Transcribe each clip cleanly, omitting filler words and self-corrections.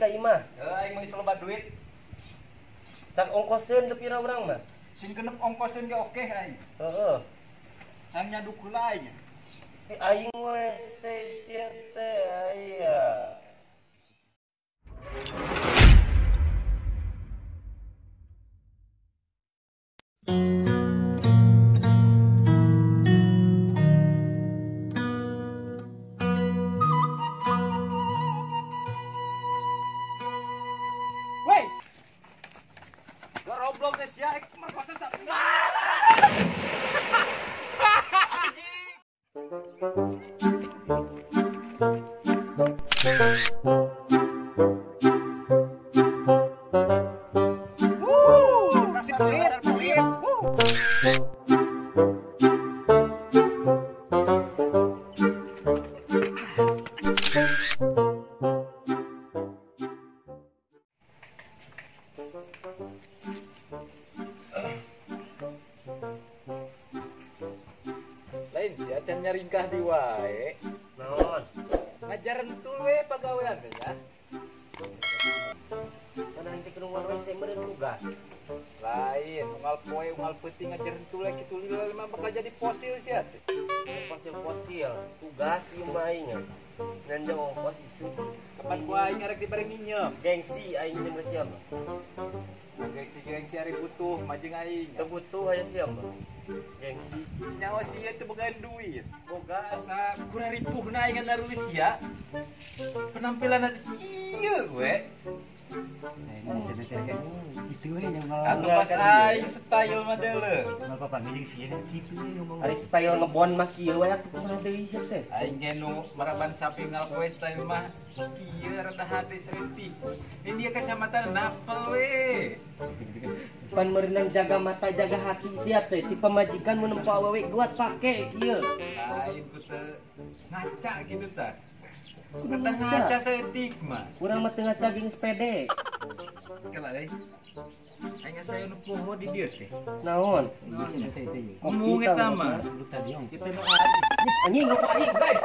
ka imah. Heuh aing mah geus loba duit. Sak ongkoseun teu pira urang mah. Sing genep ongkoseun ge oke aing. Heeh. Aing nyaduk heula aing. Aing we sia teh aya. Woi. Goblok teh sia ek merkosa sa. Lain sia can nyaringkah di wae. Naon? Ngajar entul we pagawean teh ya. Kan aing teh keluar we meureun tugas. Lain, unggal poe unggal peuting ngajar entul we kitu lila mah bakal jadi fosil sia teh. Fosil-fosil, tugas ieu mah aing. Ngan jeung ongkos isu. Kapan ku aing arek dibere nginjem? Gengsi aing jeung ka sia mah. Gengsi-gengsi ari butuh majeng aing. Teu butuh aya sia mah. Gengsi. Nyawa sia teu boga duit. Boga asa kurang ripuhna aing ngarulis sia. Penampilan ieu we. Itu we yang atuh pas aing style mah deuleu. Kenapa panggil jeung sia kitu we ngomong. Ari style ngebon mah kieu we atuh kumaha deui sia teh. Aing ge nu maraban sapi ngalpoe style mah kieu rada hate serintih. Ini dia kacamata napel we. Pan meureunan jaga mata jaga hati sia teh cik pamajikan mun nempo awewe kuat pake kieu. Lain ku teu ngaca kitu tah. Rada ngaca saeutik mah. Urang mah teu ngaca jeung sepede. Kela deui. Aing saya nu poho di dieu teh. Naon? Ngomong eta mah. Kita nu anjing rokok aing, guys.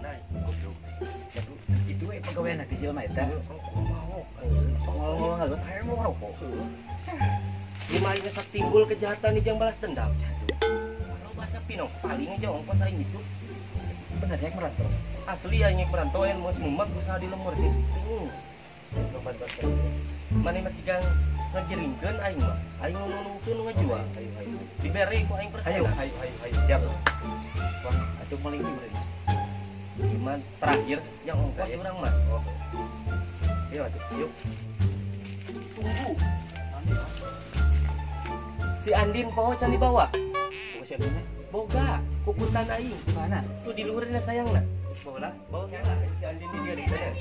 Nah, goblok. Itu we pagawean teh jelema eta. Ngomong enggak hayang mau rokok. Lima aing sak timbul kejahatan jeung balas dendam. Loba sapi no, paling aja ongkos aing isuk. Bener ya merantau. Asli aing merantau aing geus memak usaha di lemur geus. Mane mah tigang ngajeringkeun aing mah. Aing nulungkeun ngajual. Ayo ayo. Dibere ku aing persen. Ayo ayo ayo ayo. Siap. Wah, atuh paling ieu berarti. Gimana terakhir yang ongkos urang mah. Oh. Ayo atuh, yuk. Tunggu. Si Andin poho can dibawa. Boga siapa? Boga, kukutan aing. Mana? Tuh di luhurna sayangna. Bawa lah, bawa lah. Si Andin di dia di sana.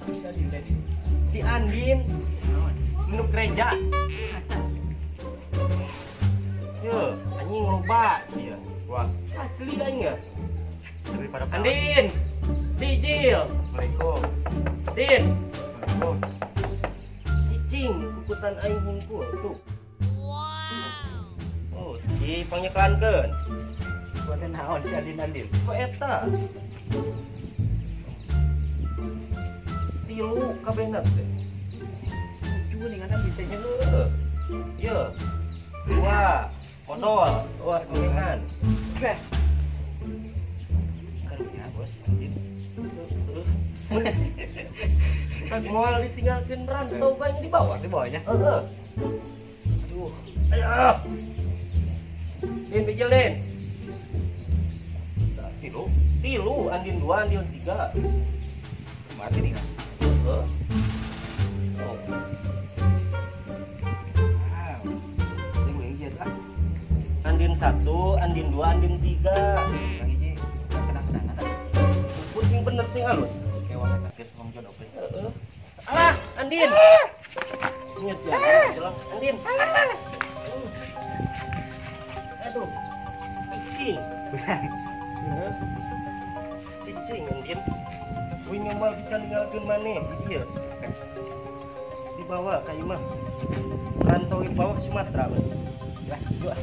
Si Andin tadi. Si Andin minum gereja. Yo, anjing loba sia. Wah, asli aing ya. Daripada Andin. Dijil. Assalamualaikum. Din. Assalamualaikum. Cicing kukutan aing hungkul tuh. Wow. Oh, di pangnyeklankeun. Buat naon si Andin Andin? Kok eta? Tilu kabehna teh. Lucu nih kan Andin teh nya heueuh. Ieu. Dua. Kontol. Wah, gorengan. Beh. Karunya bos Andin. Kan moal ditinggalkeun rantau bae dibawa. Dibawanya. Heeh. Aduh. Ayo. Din bijil Din. Tilu. Tilu, Andin 2, Andin 3. Mati nih kan. Heeh. Oh. Wow. Ini ieu lah. Andin 1, Andin 2, Andin 3. Kang hiji kenang-kenangan. Pusing bener sing halus. Kayak warna kaget wong jodoh. Heeh. Alah, Andin. Ingat sih, Andin. Aduh. Cicing. Cicing Andin. Wih moal bisa ninggalkeun maneh di dieu. Dibawa ka imah. Rantau dibawa ke Sumatera. Lah, yuk.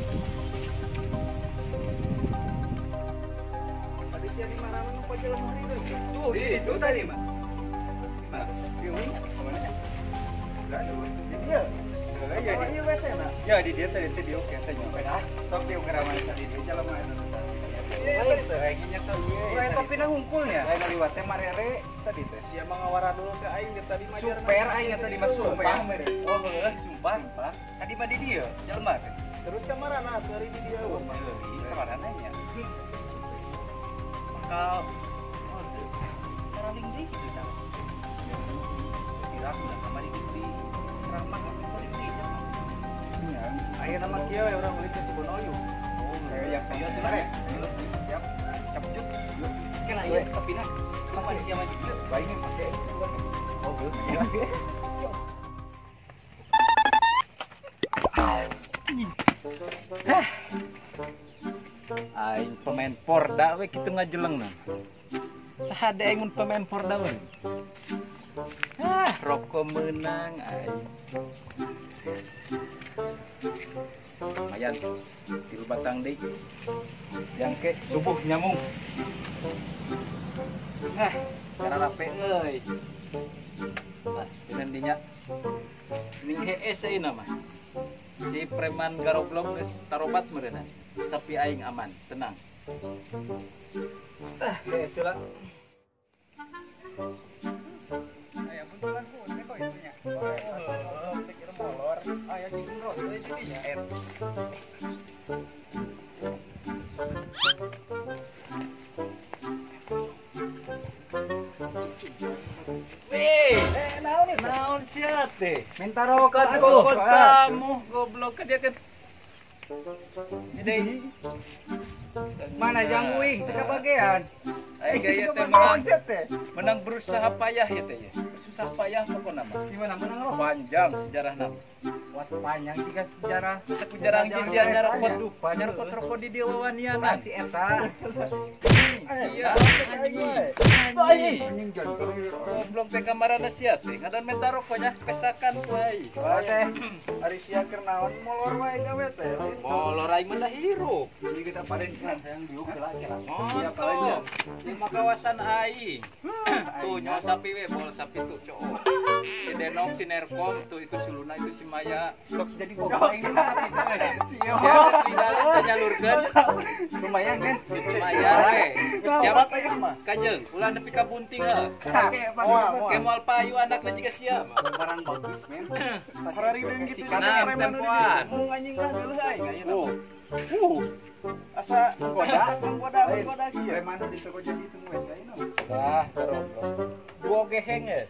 Tadi sia di mana nu pajalan hari itu. Tuh, itu tadi mah. Ya di dia tadi teh diuk teh nya. Sok diuk ramai tadi dia jelema eta. Lain teh aing nyekel ieu. Lain tapi na hungkulnya. Lain liwat teh marere tadi teh. Sia mah ngawara dulu ke aing tadi mah. Super aing tadi mah sumpah. Oh heuh sumpah. Tadi mah di dieu jelema teh. Terus kamarana atuh ari di dieu. Kamarana nya. Bakal taraling deui kitu tah. Kira udah kamari geus di ceramah paling deui. Nya, aya nama kieu we urang ulin ke Sibono yuk. Oh, kayak ayo tuh lah. Siap. Capcut. Oke lah ieu sapina. Kapan sia maju kieu? Bae ini pake. Oh, heuh. Siap. Anjing. Hah. Aing pemain Porda we kitu ngajeleng na. Saha deui aing mun pemain Porda we. Ah, rokok menang aing. Lumayan, tilu batang deui. Jangke subuh nyamung. Ah, secara rape euy. Ah, dengan dinya. Ning hees ayeuna mah. Si preman garoblok geus tarobat meureunna. Sapi aing aman, tenang. Ah, hees heula. Aya buntulan ku teh kok itu nya. Oh, teh kira molor. Aya si Gundro teh jadinya. Weh, naon itu? Naon sia teh? Minta rokok atuh. Tamu goblok ka dia kan. Jadi mana jang uing teh kabagean. Aing gaya teh menang berusaha payah ya teh ya. Susah payah pokona mah. Si mana menang rokok? Panjang sejarahna. Wat panjang tiga sejarah. Sakujarang jeung sia nyarokot nyarokot rokok di dieu wawanianan. Si eta. Sia anjing. Goblok teh kamarana sia teh ngadan menta rokoknya pesakan ku aing. Teh ari sia keur naon molor wae gawe teh. Molor aing mah hirup. Ieu geus apalin hayang diuk heula kira. Iya paling lima kawasan aing. Tuh nyawa sapi we bol sapi tuh cowok. Si Denok, si Nerkom tuh itu si Luna itu si Maya. Sok jadi goblok aing sapi teh. Sia geus lindalin teh nyalurkeun. Lumayan kan? Lumayan we. Siap kajeng ulah nepi ka bunting heuh. Ke moal payu anakna jiga sia mah. Barang bagus men. Hararideung kitu Nah, tempoan. Mung anjing lah geuleuh aing ayeuna. Asa goda kieu. Preman di toko jadi itu we ayeuna. Wah, goblok. Dua geheng ya.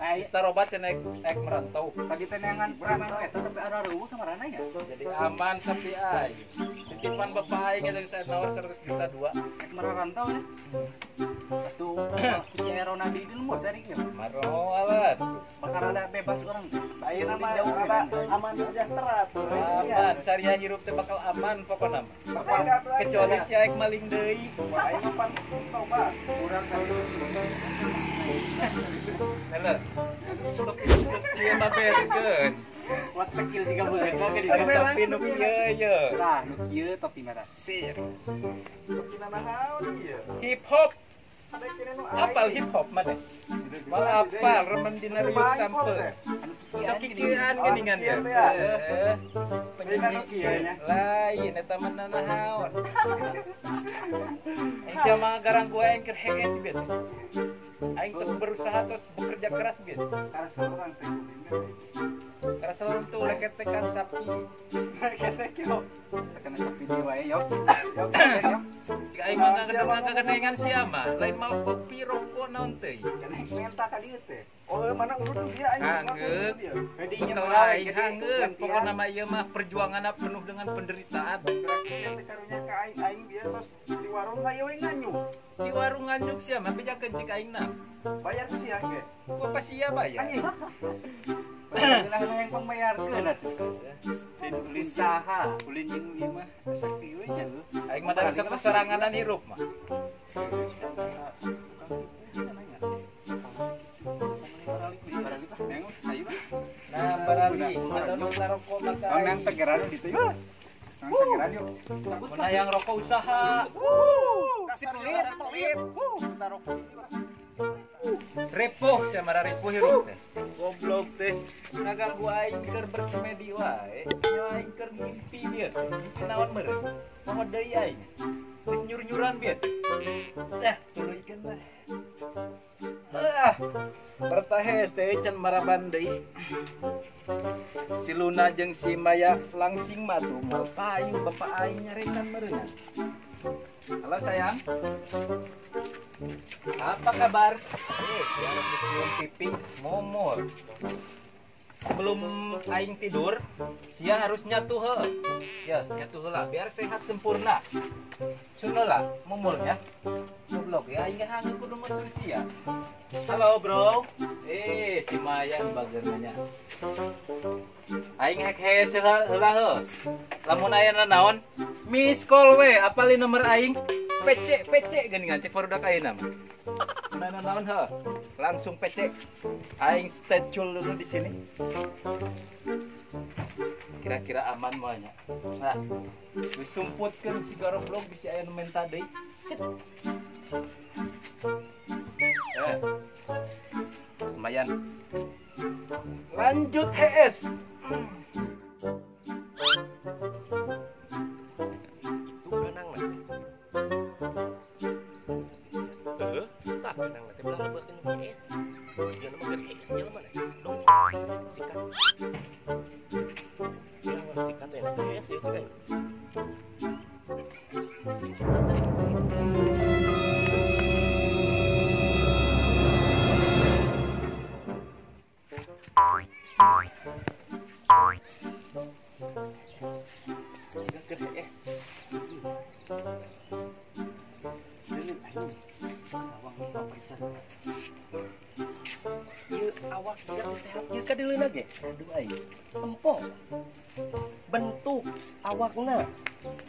Ai tarobat cenah naik merantau. Tadi teh neangan preman eta tapi ada reueuh kamarana nya. Jadi aman sapi aing. Titipan bapak aing eta saya nawar 100 juta dua. Naik merantau nya. Atuh ku si Erona di ilmu dari ieu. Maro alat. Bakal ada bebas orang. Ayeuna mah rada aman sejahtera tuh. Aman, syariah hirup teh bakal aman pokona mah. Kecuali si aing maling deui. Aing mah pan tobat. Urang tadi. Halo. Ieu mah berkeun. Wat tekil juga beunang ke di tapi nu kieu ye. Tah, nu kieu topi merah. Sir. Topina naon ieu? Hip hop. Apal hip hop mana? Malah apal remen dina ruyuk sampeu. Sok kikieuan geuningan ya. Heeh. Penyanyi lain eta mah nanaon. Aing sia mah garang gua aing keur hees bieu. Aing terus berusaha terus bekerja keras bieu. Karasa urang teh. Karasa urang tuh leketekan sapi. Leketek yo. Tekan sapi deui wae yo. Yo. Cik aing mah ngagadengan sia mah, lain mau kopi rokok naon teh. Cenah menta ka dieu teh. Oh, mana urut dia anjing. Hanggeuk. Hadinya lain hanggeuk. Pokona mah ieu mah perjuanganna penuh dengan penderitaan. Sia teh karunya ka aing, aing bieu tos di warung ka ieu we nganyuk. Di warung nganyuk sia mah bejakeun cik aing na. Bayar ku sia ge. Ku sia bayar. Anjing. Lah yang pangbayarkeun atuh. Din ulin saha? Ulin jeung ieu mah sakti we nya. Aing mah da resep soranganan hirup mah. Nah, barali, ada rokok maka. Nang tegeran ditu yuk. Nang tegeran yuk. Mun hayang rokok usaha. Kasar pelit, pelit. Kita rokok. Repoh sia mara ripuh hirup teh. Goblok teh. Ngaganggu aing keur bersemedi wae. Nyawa aing keur ngimpi bieu. Ngimpi naon meureun? Poho deui aing. Geus nyur-nyuran bieu. Dah, tuluykeun lah. Ah, bertahes teh can maraban deui. Si Luna jeung si Maya langsing mah tuh moal payu bapak aing nyarekan meureun. Halo sayang. Apa kabar? Siaran di pipi momol. Sebelum aing tidur, sia harus nyatu he. Ya, nyatu heula biar sehat sempurna. Sun heula momolnya. Goblok ya aing hangat kudu masuk sia. Halo, bro. Si Maya bager nanya. Aing hek hese heula heuh. Lamun aya naon? Miss call we, apalin nomor aing? PC PC geuningan cek barudak ayeuna mah. Mana naon heuh? Langsung PC. Aing stay dulu di sini. Kira-kira aman moalnya. Nah, disumputkeun si goblok bisi aya nu menta deui. Sit. Lumayan. Lanjut HS. Itu kanang mah. Heeh, tah kanang teh belah lebekeun HS. Jangan mah keur HS jelema teh. Dong. Sikat. Sikat teh HS ya cek. Awak tidak sehat ieu kadeuleuna ge. Aduh aing. Tempo. Bentuk awakna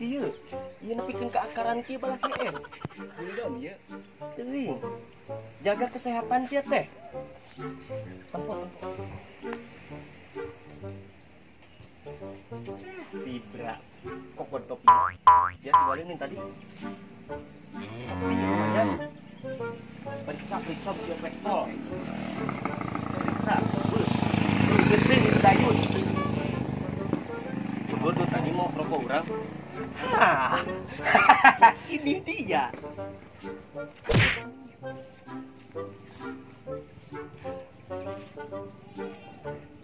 kieu. Ieu nepikeun ka akaran kieu balas HS. Belum ieu. Teuing. Jaga kesehatan sia teh. Tempo tempo. Vibra. Kokon topi. Sia tinggalin tadi. Topi lumayan. Periksa periksa sia rektor. Coba tuh tadi mau rokok orang. Hah, ini dia.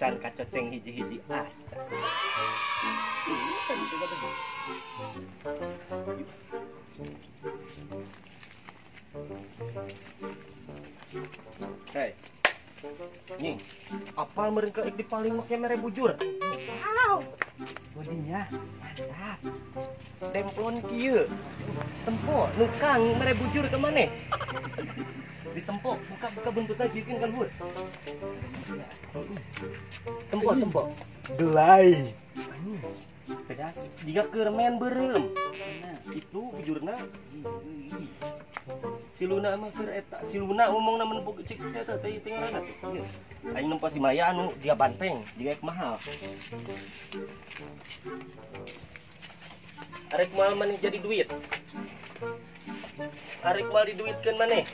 Can kacoceng hiji-hiji aca. Hei. Nying, apal mereka di paling make mere bujur. Wow. Bodinya mantap. Demplon kieu. Tempo nukang mere bujur ke maneh? Ditempo, buka-buka buntutna kieu kan luhur. Tempo, tempo. Gelai. Anjing. Pedas jiga keur men beureum. Itu bujurna. Si Luna mah keur eta, si Luna ngomongna mun cek eta teh tinggalna teh. Aing nempo si Maya anu jiga banteng, jiga mahal. Arek moal maneh jadi duit. Arek moal diduitkeun maneh.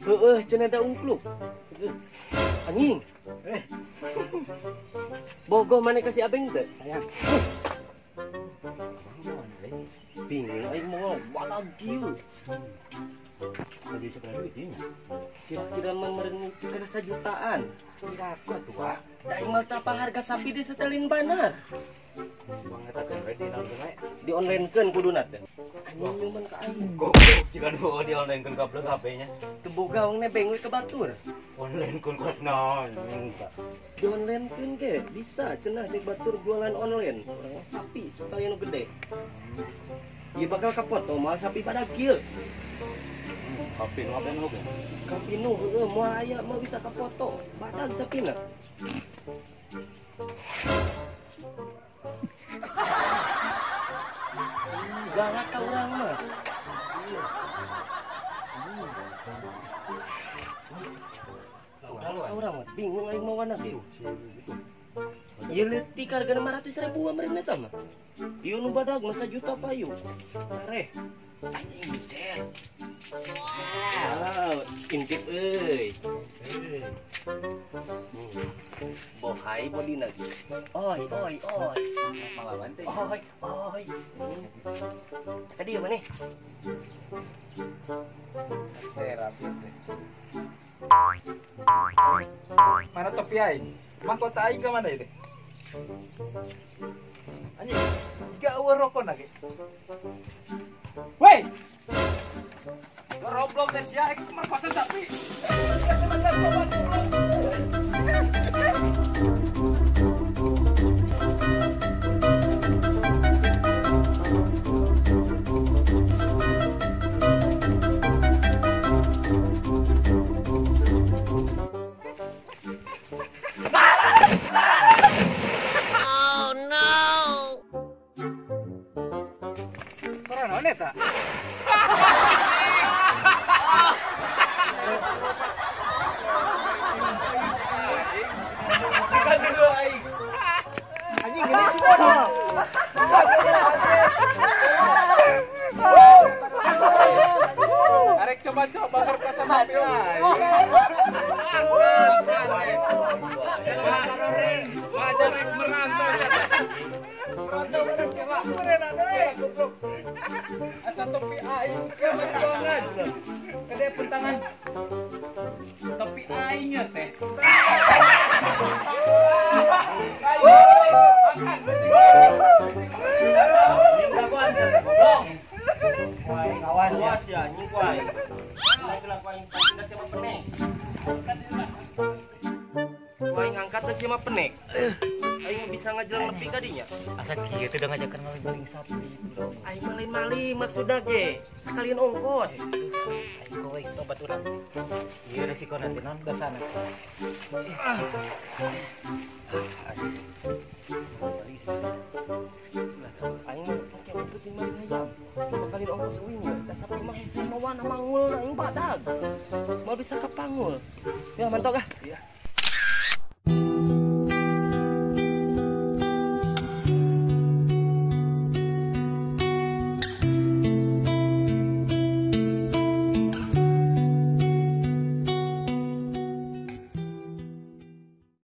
Heueuh cenah da ungkluk. Heueuh. Anjing. Bogoh maneh ka si Abeng teh? Sayang. Bingung aing mau balag kieu. Lagi sabaraha duit ieu nya? Kira-kira mah meureun kana sajutaan. Kira aku atuh ah. Da aing mah teu apal harga sapi di setelin banar. Uang eta teh we di naon wae? Di online-keun kuduna teh. Anjing nyuman ka aing. Goblok jiga nu di online-keun goblok HP-nya. Teu boga wong nebeng we ka batur. Online-keun kos naon? Di online-keun ge bisa cenah cek batur jualan online. Urang sapi sekalian nu gede. Ieu bakal kapoto moal sapi pada kieu. Kapinu apa nu ge? Kapinu heueuh moal aya mah bisa kapoto. Badag sapina. Galak ka urang mah. Galak ka urang mah bingung aing mawana ge. Ieu leutik harga 500 ribu meureun eta mah. Ieu nu badag masa juta payu. Tareh. Anjing cet. Wow, intip euy. Wae bodina ge. Oi oi oi. Malawan teh. Oi oi. Ka dieu maneh? Serap teh. Mana topi aing? Mahkota aing ka mana ieu teh? Anjing, jiga eueuh rokona ge. Woi. Goblok teh sia ek merkosa sapi. Oh no. Corona eta. Anjing gini si bodoh. Arek coba-coba merkosa sapi lah. Wajar rek merantau. Merantau goblok. Asa topi aing kementongan. Gede pentangan. Topi aing teh. Awas ya, anjing ku aing. Aing angkat teh sia mah penek. Aing bisa ngajelang lebih kadinya. Asa kieu teh udah ngajakan maling sapi. Aing mah lain maling maksudna ge. Sekalian ongkos. Aing kowe tobat urang. Ieu resiko nanti naon dosana. Aing mah pake penting maling hayam. Sekalian ongkos uing we. Da sapi mah hese mawana mangul aing badag. Moal bisa kapangul. Ya mantok ah. Iya.